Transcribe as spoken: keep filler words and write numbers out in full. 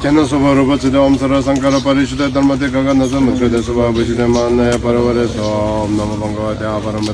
ཁྱེད་རྣམས་སོགས་པ་རུ་པ་ཚེ་འདས་ཨོཾ་སརྦ་སངས་ཀར་པ་རི་ཤུདྡྷ་དྷརྨ་ཏེ་ཀ་ཀ་ན་ས་མུ་ཁྲོ་ཏེ་སྭ་བྷཱ་བ་བི་ཤུདྡྷ་མ་ཧཱ་ན་ཡ་པ་ར་བ་རེ་སྭཱ་ཧཱ། ཨོཾ་ནམོ་བྷ་ག་བ་ཏེ་ཨ་པ་ར་མ།